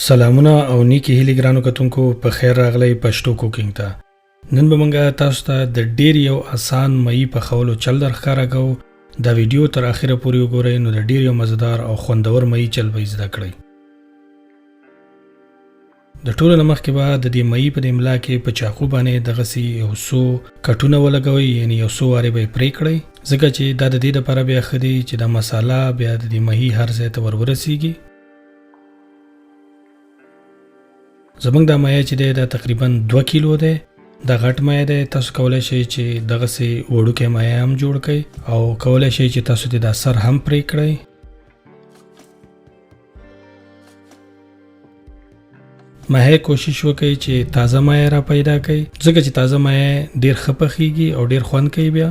سلامونه او نیکی هیلې ګرانو کتونکو، په خیر راغلی پښتو کوکینګ ته. نن به مونږ تاسو ته د ډیر یو اسان مئی پخولو چل در ښکاره کوو. دا ویډیو تر اخره پورې وګورئ نو د ډیر یو مزیدار او خوندور مئی چل به زده کړئ. د ټولو نه مخکې به د دې مئی په دې ملا کې په چاقو باندې دغسې یو څو کټونه ولګوئ، یعنی یو څو وارې به یې پرې کړئ، ځکه چې دا د دې لپاره بیا ښه دی چې دا مساله بیا د دې مهي هر ځای ته ور ورسیږي. زمونږ دا مایع چې دی دا تقریبا 2 کیلو دی، دا غټ مایع دی. تاسو کولی شئ چې دغسې وړوکی مایع هم جوړ کړئ او کولی شئ چې تاسو دې دا سر هم پرې کړئ. ماهی کوشش وکړئ چې تازه مایع را پیدا کړئ، ځکه چې تازه مایع ډیر ښه پخیږي او ډیر خوند کوي. بیا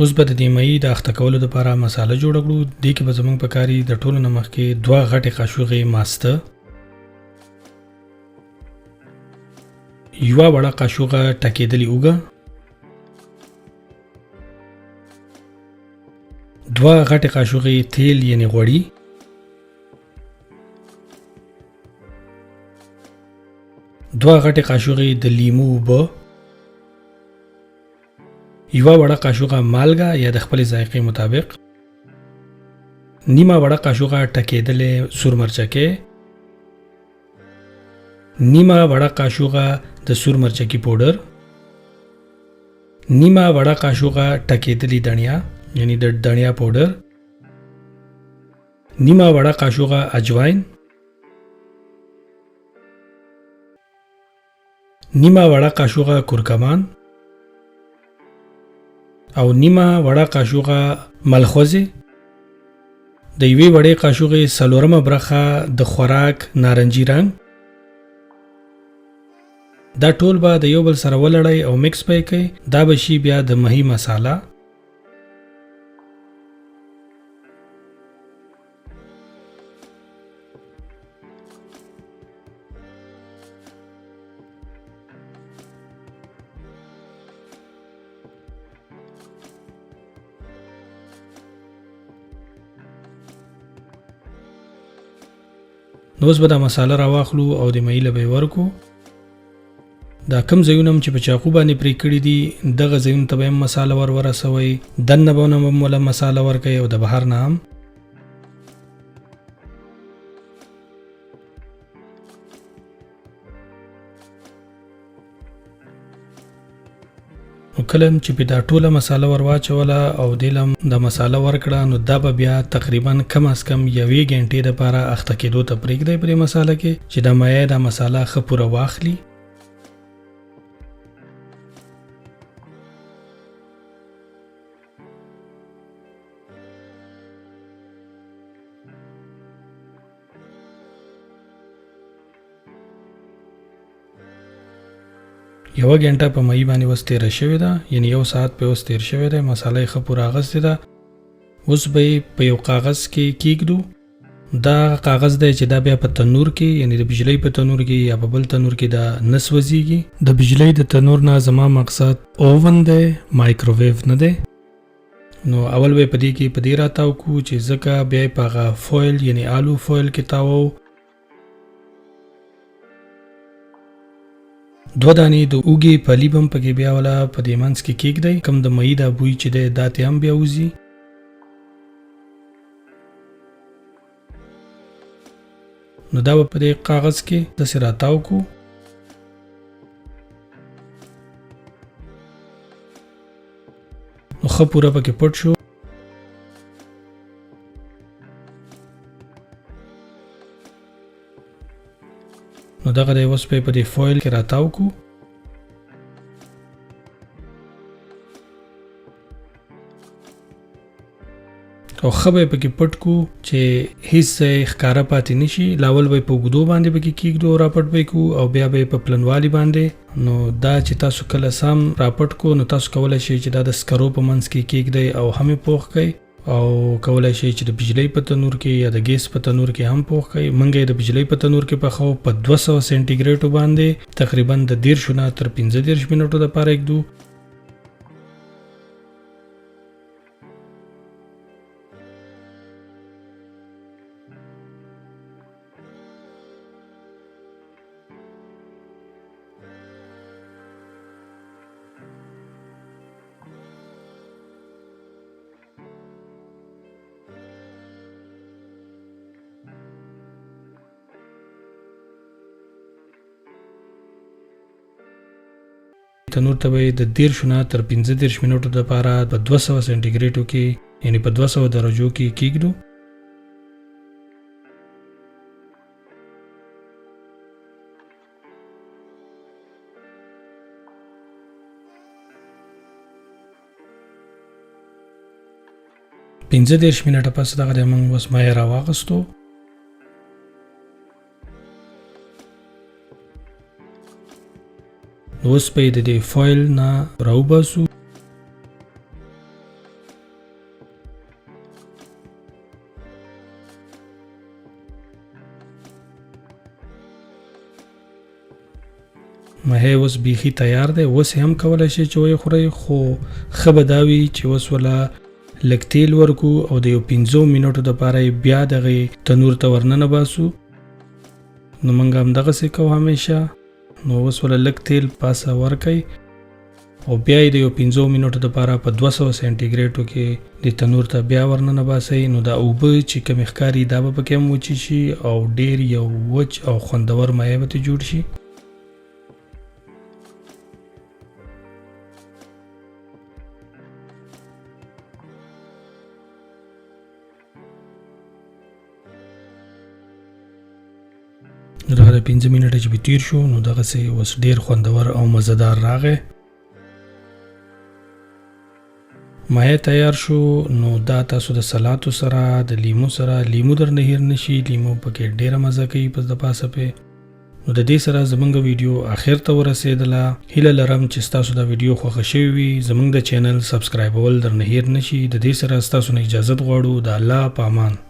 اوس به د دې مئی د اخته کولو لپاره مساله جوړه کړو. دې کې به زموږ په کاري د ټولو نه مخکې 2 غټې قاشوغې ماسته، یوه وړه قاشوغه ټکېدلې اوږه، 2 غټې قاشوغې تیل یعنی غوړي، 2 غټې قاشوغې د لیمو اوبه، یوه وړه قاشوغه مالګه یا د خپلې ذایقې مطابق، نیمه وړه قاشوغه ټکېدلې سور مرچکې، نیمه وړه قاشوغه د سور مرچکي پوډر، نیمه وړه قاشوغه ټکېدلې دڼیا یعنی د دڼیا پوډر، نیمه وړه قاشوغه اجواین، نیمه وړه قاشوغه کورکمان او نیمه وړه قاشوغه ملخوزې، د یوې وړې قاشوغې څلورمه برخه د خوراک نارنجي رنګ. دا ټول به د یو بل سره ولړئ او مکس به یې کړئ. دا به شي بیا د مهي مساله. نو اوس به دا مساله راواخلو او د مئی له به یې ورکو. دا کم ځایونه هم چې په چاقو باندې پرې کړي دي دغه ځایونو ته به هم مساله ور ورسوئ، دننه به هم وله مساله ورکوئ او د بهر نه هم. نو کله چې په دا ټوله مساله ور واچوله او دې له دا مساله ورکړه نو دا به بیا تقریبا کم از کم یوې ګنټې دپاره اخته کېدو ته پرېږدئ په دې مساله کې چې دا مایع دا مساله ښه پوره واخلي. یوه ګنټه په مئی باندې اوس تیره شوې ده، یعنی یو ساعت په اوس تیر شوی دی، مساله یې ښه پوره اغوستې ده. اوس به یې په یو کاغذ کې کیږدو. دا کاغذ دی چې دا بیا په تنور کې یعنی د بجلۍ په تنور کې یا په بل تنور کې دا نه سوځیږي. د بجلۍ د تنور نه زما مقصد اوون دی، مایکروویو نه دی. نو اول به په دې کې په دې راتاو کو چې ځکه بیا یې په هغه فویل یعنی آلو فویل کې تاوو. 2 دانې د اوږې پلي به هم پکې بیا ولا په دې منځ کې کېږدئ، کوم د مئی دا بوی چې دی دا ترې هم بیا وځي. نو دا به په دې کاغذ کې داسې راتاو کو. نو ښه پوره پکې پټ شو. نو دغه دی اوس په دې فویل کې راتاو کو. او ښه به یې پکې پټ کو چې هیڅ ځای ښکاره پاتې نشي. لاول به یې په اوږدو باندې پکې کیږدو او راپټ به یې کو او بیا به یې په پلنوالي باندې. نو دا چې تاسو کله سم راپټ کو نو تاسو کولی شئ چې دا د سکرو په منځ کې کیږدئ او هم یې پوخ کړئ، او کولی شئ چې د بجلۍ په تنور کې یا د ګیس په تنور کې هم پوخ کړئ. موږ یې د بجلۍ په تنور کې پخو په 200 سانتي ګریډو باندې تقریبا د 30 نه تر 35 منټو دپاره ږدو. تنور ته به یې د 30 نه تر 35 منټو دپاره په 200 سانټي ګریډو کې، یعنی په 200 درجو کې کیږدو. 35 منټه پس دغه دی موږ اوس مایع راواغستو. نو اوس به یې د دې فویل نه راوباسو. مهی اوس بیخي تیار دی. اوس یې هم کولی شئ چې ویې خورئ، خو ښه به دا وي چې اوس وله لږ تیل ورکو او د یو 5 منټو دپاره یې بیا دغې تنور ته ورننه باسو. نو موږ همدغسې کوو همیشه. نو اوس وله لږ تیل پاسه ورکئ او بیا یې د یو 5 منټو دپاره په 200 سانټي ګریډو کې د تنور ته بیا ورننه باسئ. نو دا اوبه چې کمې ښکاري دا به پکې هم وچې شي او ډېر یو وچ او خوندور مایع به ترې جوړ شي. نو دغه د 5 منټه چې به تیر شو، نو دغسې اوس ډېر خوندور او مزهدار راغی. مایع تیار شو. نو دا تاسو د سلاتو سره، د لیمو سره، لیمو در نه هیر نشي، لیمو پکې ډېره مزه کوي په د پاسه پې. نو د دې سره زمونږ ویډیو اخر ته ورسېدله. هیله لرم چې ستاسو دا ویډیو خوښه شوې وي. زمونږ د چینل سبسکرایبول در نه هیر نشي. د دې سره ستاسو نه اجازت غواړو. د الله په امان.